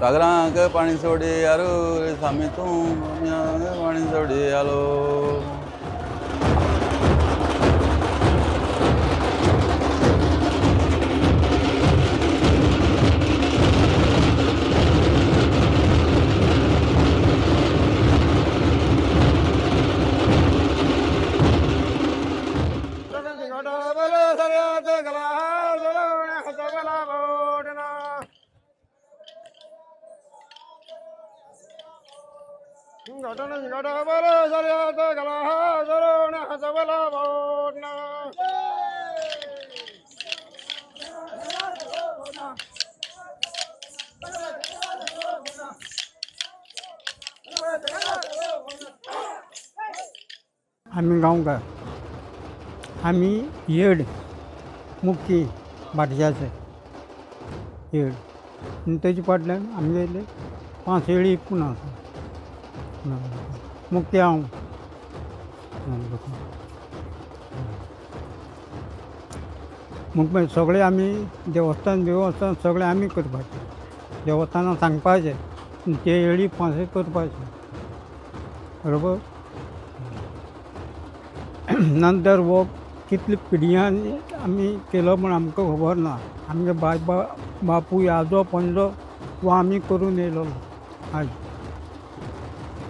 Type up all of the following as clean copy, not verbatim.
सागरांक पाणी सोडी यारो रे स्वामी तूं पाणी सोडी आलो. आमी गांवकार, आमी येड मुक्की बाटग्याचे येड आनी तेजे फाटल्यान आमगेले 5 येळी पूण आसा. मुक्की हांव म्हण सगळे आमी देवस्थान देवस्थान सगळें आमी करपाचें, देवस्थानां सांगपाचें ते येळी 5 करपाचें बरोबर. नंतर वो कितले पिढयांनी आमी केलो म्हण आमकां खबर ना. आमगे बाय बापूय आजो पणजो वो आमी करून येयलो आयज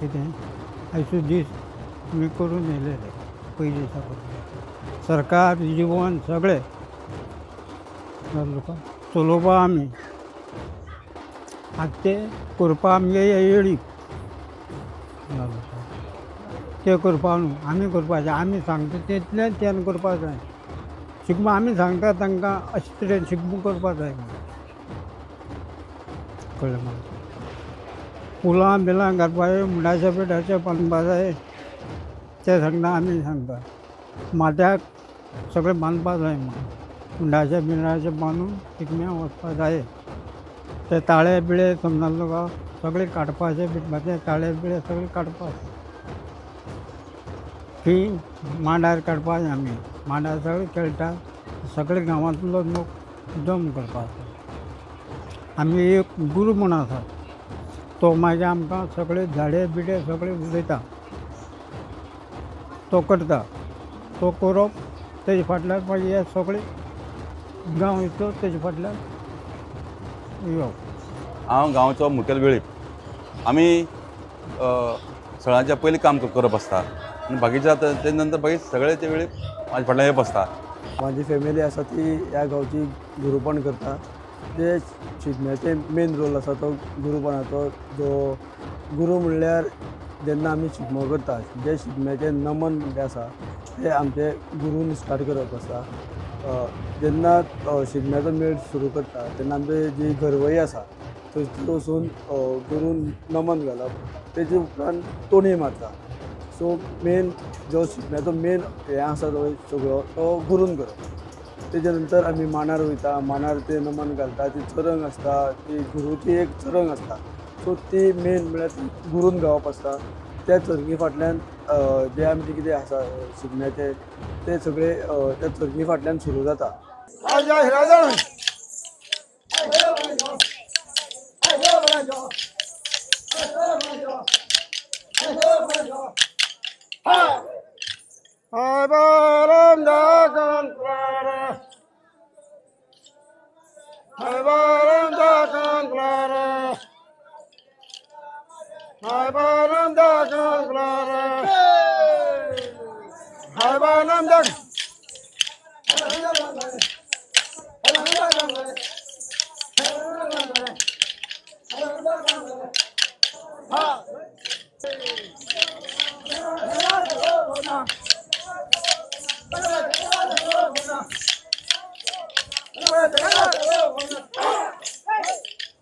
कितें आयचो दीस आमी करून येयलेले पयलीं साकून. सरकार जिवन सगळें चलोवपा आमी आतां तें करपा आमगे येळी ते करपा न्हू आमी करपाचें. आमी सांगता तितलें तें करपा जाय. शिगमो आमी सांगता तांकां अशें तरेन शिगमो करपा जाय म्हूण कळ्ळें म्हाका. फुलां बिलां घालपा जाय, मुंडाशा बिंडाशा बांदपा जाय ते सांगता आमी सांगता. माथ्याक सगळें बांदपा जाय म्हूण मुंडाशा बिंडाशा बांदून शिगम्याक वचपा जाय. ते ताळे बिळे समजा तुका सगळें काडपाचें बिटपाचें ताळे बिळे सगळें काडपाचें ती मांडार काडपाचें. आमी मांडार सगळे खेळटा, सगळे गांवांतलो लोक जम करपाचो. आमी एक गुरू म्हूण आसा तो मागीर आमकां सगळे झाडे बिडे सगळे उलयता, तो करता, तो करप तेजे फाटल्यान मागीर हे सगळे गांव येतो तेजे फाटल्यान येवप. हांव गांवचो मुखेल वेळीप. आमी सगळ्यांच्या पयलीं काम करप आसता आनी बाकीच्या ते नंतर बाकी सगळे ते वेळी म्हाज्या फाटल्यान येवप आसता. म्हाजी फॅमिली आसा ती ह्या गांवची गुरूपण करता. ते शिगम्याचे मेन रोल आसा तो गुरूपणाचो. जो गुरू म्हणल्यार जेन्ना आमी शिगमो करता जे शिगम्याचें नमन म्हणजें आसा तें आमचे गुरून स्टार्ट करप आसा. जेन्ना शिगम्याचो मेळ सुरू करता तेन्ना आमची जी घरवई आसा थंयसर वचून गुरून नमन घालप, तेजे उपरांत तोणी मारता. सो मेन जो शिगम्याचो मेन हें आसा तो सगळो तो गुरून करप. तेजे नंतर आमी मांडार वयता, मांडार ते नमन घालता, ती चरंग आसता, ती गुरूची एक चरंग आसता. सो ती मेन म्हळ्यार ती गुरून गावप आसता. त्या चरंगी फाटल्यान जे आमचें कितें आसा शिगम्याचें तें सगळें त्या चरंगी फाटल्यान सुरू जाता.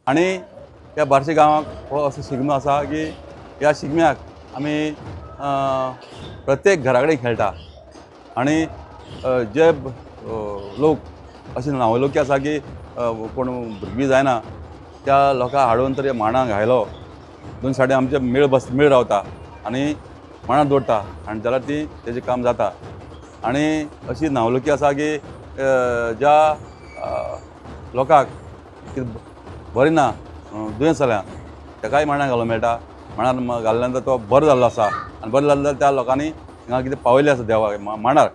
आनी ह्या बार्शी गांवाक हो असो शिगमो आसा की ह्या शिगम्याक आमी प्रत्येक घरा कडेन खेळटा. आनी जे लोक अशे नांवलोकी आसा की कोण भुरगीं जायना त्या लोकांक हाडून तर मांडाक घायलो दोन सायडीन आमचे मेळ बस मेळ रावता आनी मांडार दवरता आनी जाल्यार ती तेजें काम जाता. आनी अशी नांवलोकी आसा की ज्या लोकांक कितें बरें ना दुयेंस जाल्या ताकाय मांडार घालूंक मेळटा. मांडार घालल्या नंतर तो बरो जाल्लो आसा आनी बरो जाल्लो त्या लोकांनी हिंगा कितें पावयलें आसा देवाक मांडार.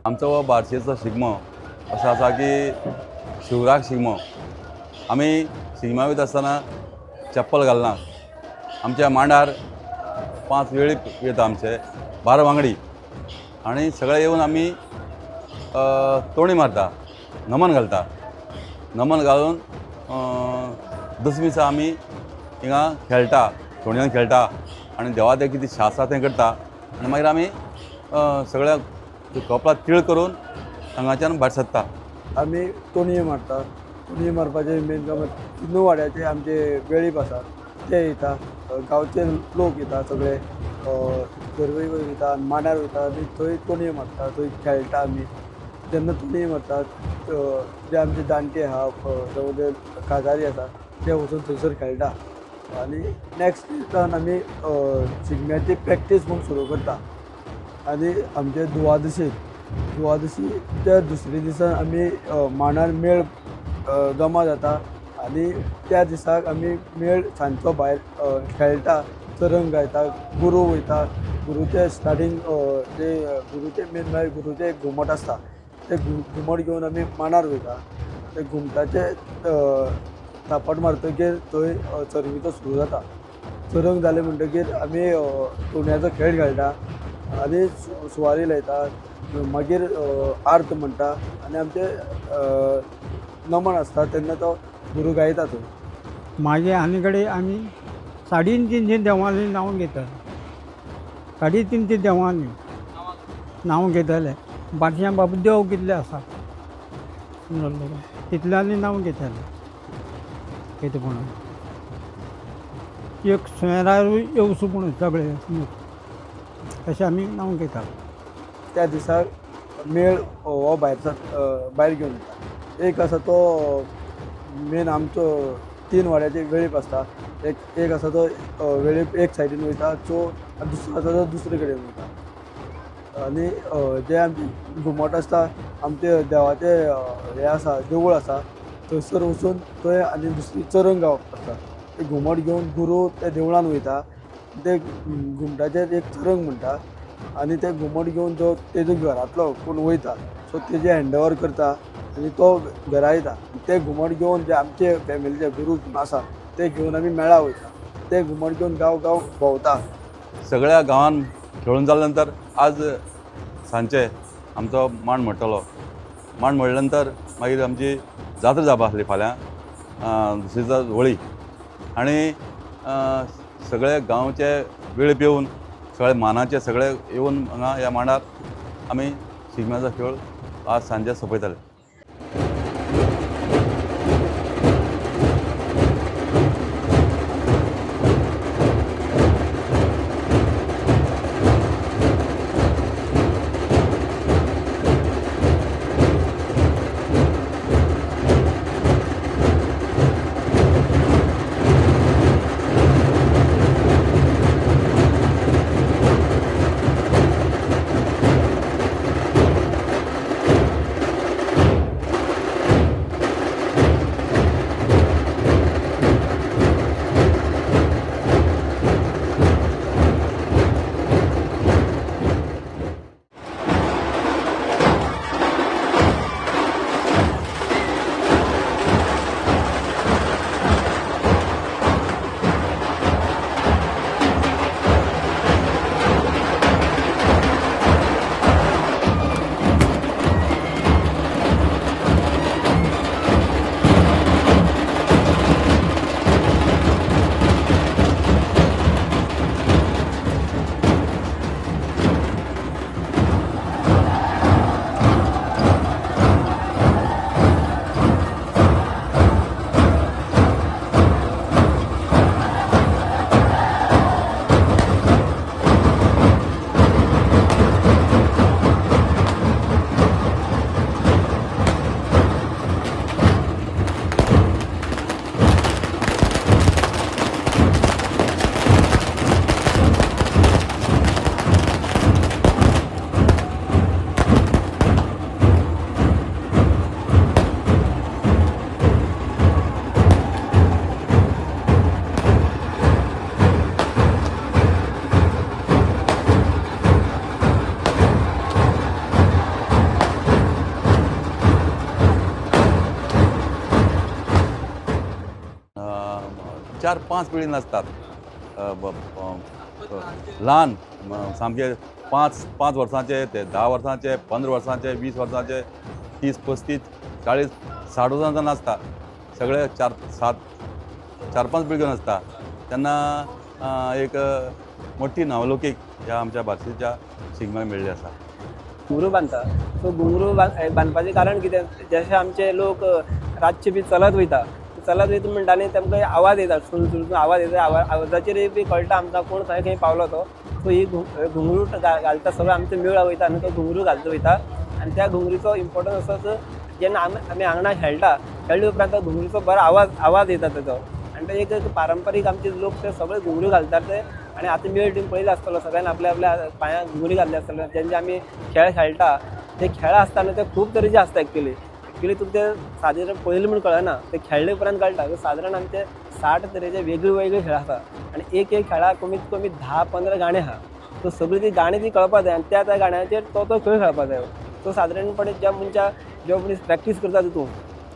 आमचो हो बार्शेचो शिगमो असो आसा की शिवराक शिगमो. आमी शिगम्या वयता आसतना चप्पल घालना. आमच्या मांडार 5 वेळी येता आमचे 12 वांगडी आनी सगळे येवन आमी तोणी मारता, नमन घालता. नमन घालून दुसरे दिसा आमी हिंगा खेळटा, तोणयान खेळटा आनी देवा तें कितें शास्त्र आसा तें करता आनी मागीर आमी सगळ्या कपला तीळ करून हांगाच्यान भायर सरता. आमी तोणये मारता. तोणये मारपाचें मेन काम तिनू वाड्याचे आमचे वेळीप आसा ते येता, गांवचे लोक येता, सगळे दरवळी वयता, मांडार वयता आनी थंय तोणये मारता, थंय खेळटा आमी. जेन्ना तोणये मारतात जे आमचे जाणटे आहा जावं जे काजारी आसा ते वचून थंयसर खेळटा. आनी नॅक्स्ट दिसान आमी शिगम्याची प्रॅक्टीस म्हूण सुरू करता. आनी आमचे दुवादशी त्या दुसरे दिसा आमी मांडार मेळ जमा जाता आनी त्या दिसाक आमी मेळ सांजचो भायर खेळटा, चरंग गायता, गुरू वयता. गुरूचे स्टार्टींग ते गुरूचे मेन म्हळ्यार गुरूचें एक घुमट आसता, ते घुमट घेवन आमी मांडार वयता. ते घुमटाचे थापट मारतकीर थंय चरंगीचो सुरू जाता. चरंग जालें म्हणटकीर आमी तोणयाचो खेळ खेळटा आनी सुवारी लायता, मागीर आर्त म्हणटा आनी आमचें नमन आसता तेन्ना तो गुरू गायता थंय. मागीर आनी कडेन आमी 350 देवांनी नांव घेतात. 350 देवांनी नांव घेताले. बारश्यां बाबू देव कितले आसा समजलें तितल्यांनी नांव घेताले. कितें म्हणून एक सुयेरारूय येवचो म्हणून सगळे अशें आमी नांव घेतात. त्या दिसाक मेळ हो भायर घेवन येता. एक आसा तो मेन आमचो 3 वाड्याचे वेळीप आसता. एक आसा तो वेळीप एक सायडीन वयता, सो आनी दुसरो आसा तो दुसरे कडेन वयता. आनी जे आमचे घुमट आसता आमचे देवाचें हें आसा देवूळ आसा थंयसर वचून थंय आनी दुसरी चरंग गावप आसता. ते घुमट घेवन गुरू त्या देवळान वयता, ते घुमटाचेर एक चरंग म्हणटा आनी ते घुमट घेवन जो तेजो घरांतलो कोण वयता सो तेजें हँड ओवर करता आनी तो घरा येता. ते घुमट घेवन जे आमचे फॅमिलीचे गुरू आसा ते घेवन आमी मेळा वयता. ते घुमट घेवन गांव गांव भोंवता. सगळ्या गांवान खेळून जाल्या नंतर आज सांजचे आमचो मांड म्हणटलो. मांड म्हणल्या नंतर मागीर आमची जात्रा जावपा आसली फाल्यां दुसरी दिसा होळी आनी सगळे गांवचे वेळ येवन सगळे मानाचे सगळे येवन हांगा ह्या मांडार आमी शिगम्याचो खेळ आज सांजे सोंपयताले. 4-5 पिळगी नाचतात. ल्हान सामके 5-5 वर्सांचे ते 10 वर्सांचे, 15 वर्सांचे, 20 वर्सांचे, 30, 35, 40, 60 वर्सांचो नाचता. सगळे 4-5 पिळग्यो नाचता. तेन्ना एक मोठी नावलौकीक ह्या आमच्या बार्शीच्या शिगम्याक मेळ्ळी आसा. घुंगरू बांदता. सो घुंगरू बांदपाचें कारण कितें, जशें आमचे लोक रातचे बी चलत वयता, चलत वयता म्हणटा न्ही तेमकां आवाज येता, सुरू सुरू आवाज येता, आवाजाचेर बी कळटा आमकां कोण खंय खंय पावलो तो. सो ही घुंगरू घालता, सगळो आमचो मेळ वयता आनी तो घुंगरू घालता वयता. आनी त्या घुंगरीचो इम्पोर्टन्स असो जेन्ना आमी आंगणाक खेळटा, खेळ्ळे उपरांत तो घुंगरूचो बरो आवाज येता तेजो. आनी ते एक पारंपारीक आमचे लोक ते सगळे घुंगरू घालतात ते. आनी आतां मेळ तुमी पळयलो आसतलो, सगळ्यांनी आपल्या आपल्या पांयांक घुंगरू घातले आसतले. जेन्ना आमी खेळ खेळटा ते खेळ आसतना ते खूब तरेचे आसता. एक्चुली तुका ते सादारण पळयलें म्हूण कळना, ते खेळ्ळे उपरांत कळटा. सादारण आमचे 60 तरेचे वेगळे वेगळे खेळ आसा आनी एक एक खेळाक कमीत कमी 10-15 गाणे आहा. सो सगळीं ती गाणी ती कळपा जाय आनी त्या त्या गाण्याचेर तो तो खेळ खेळपा जाय. सो सादारणपणे ज्या मनशा जो मनीस प्रॅक्टीस करता तितून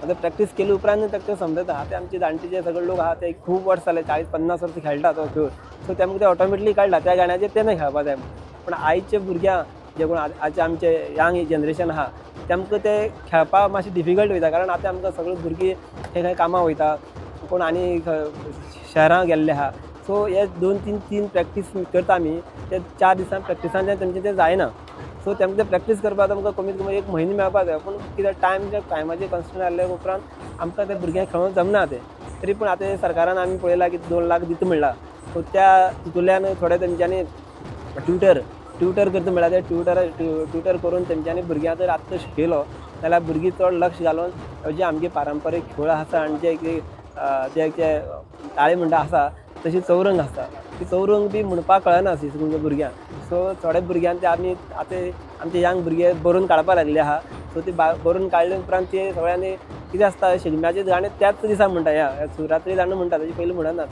आतां प्रॅक्टीस केले उपरांत ताका समजता. आतां आमचे जाणटे जे सगळे लोक आहा ते खूब वर्स जाले, 40-50 वर्सां खेळटा तो खेळ. सो तेमकां ते ऑटोमॅटिकली कळटा त्या गाण्याचेर ते नाही खेळपा जाय. पूण आयचे भुरग्यांक जे कोण आयचे आमचे यंग जनरेशन आहा तेमकां ते खेळपाक मातशें डिफिकल्ट वयता. कारण आतां आमकां सगळीं भुरगीं खंय खंय कामां वयता, कोण आनी शहरां गेल्ले आहा. सो हे 2-3 प्रॅक्टीस करता आमी, ते 4 दिसां प्रॅक्टिसान तेमचें तें जायना. सो तेमकां ते प्रॅक्टीस करपाक आमकां कमीत कमी 1 म्हयनो मेळपाक जाय. पूण कित्याक टायमाचे कन्स्ट्रंट आसले उपरांत आमकां ते भुरग्यांक खेळोंक जमना तें. तरी पूण आतां सरकारान आमी पळयलां की 2 लाख दिता म्हणलां. सो त्या तितूंतल्यान थोडे तेंच्यांनी ट्युटर करता म्हणल्यार ते ट्युटर करून तेंच्यांनी भुरग्यांक जर आत्तां शिकयलो जाल्यार भुरगीं चड लक्ष घालून जे आमगे पारंपारीक खेळ आसा आनी जे जे ताळे म्हणटा आसा तशी चौरंग आसता, ती चौरंग बी म्हणपाक कळना भुरग्यांक. सो थोडे भुरग्यांक ते आमी आतां आमचे यंग भुरगे बरोवन काडपाक लागले आहा. सो ती बरोवन काडले उपरांत ते सगळ्यांनी कितें आसता शिगम्याचें गाणें त्याच दिसा म्हणटा, ह्या शिवरात्री जाणें म्हणटा, तेजे पयलीं म्हणनात.